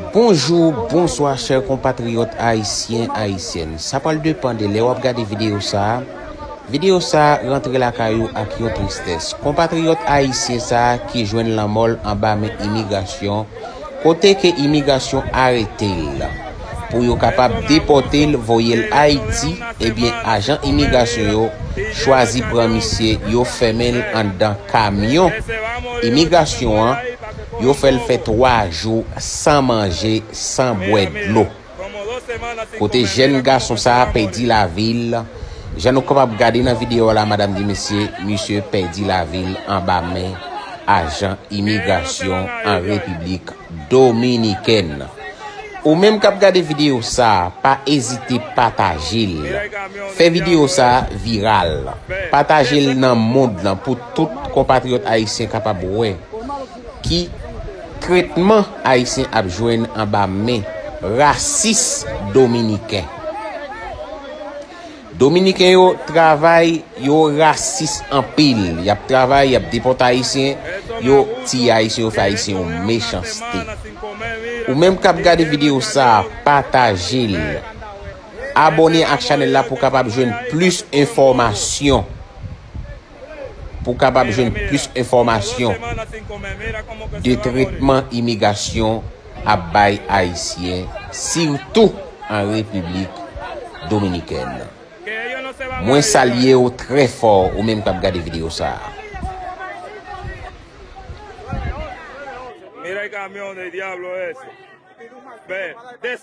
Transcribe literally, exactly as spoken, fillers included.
Bonjou, bonswa, chè konpatriyòt ayisyen, ayisyèn. Sa pral depann de lè w ap gade videyo sa a. Videyo sa a rantre lakay ou ak yon tristès. Konpatriyòt ayisyen sa a ki jwenn lanmò l anba men imigrasyon, kote ke imigrasyon arete l pou yo kapab depòte l, voye l Ayiti, ebyen, ajan imigrasyon yo chwazi pran misye, yo fèmen l anndan kamyon imigrasyon an, yo fè l fè twa jou san manje, san bwè dlo. Kote jèn gason sa a pèdi lavi l, jan nou kapab gade nan videyo a la, madanm di mesye, misye pèdi lavi l anba men ajan imigrasyon an Repiblik Dominikèn. Ou menm k ap gade videyo sa a, pa ezite pataje l. Fè videyo sa a viral. Pataje l nan mond lan pou tout konpatriyòt ayisyen kapab wè ki tretman ayisyen ap jwenn anba men rasis dominiken. Dominiken yo travay, yo rasis anpil. Y ap travay, y ap depòte ayisyen, yo tiye ayisyen, yo fè ayisyen yon mechanste. Ou menm k ap gade videyo sa a, pataje l. Abòne ak chanèl la pou w kapab jwenn plis enfòmasyon. Pou w kapab jwenn plis enfòmasyon de tretman imigrasyon ap bay ayisyen, sitou an Repiblik Dominikèn. Mwen salye w trè fò, ou menm k ap gade videyo sa a. Mira el camión del diablo ese. Ve, de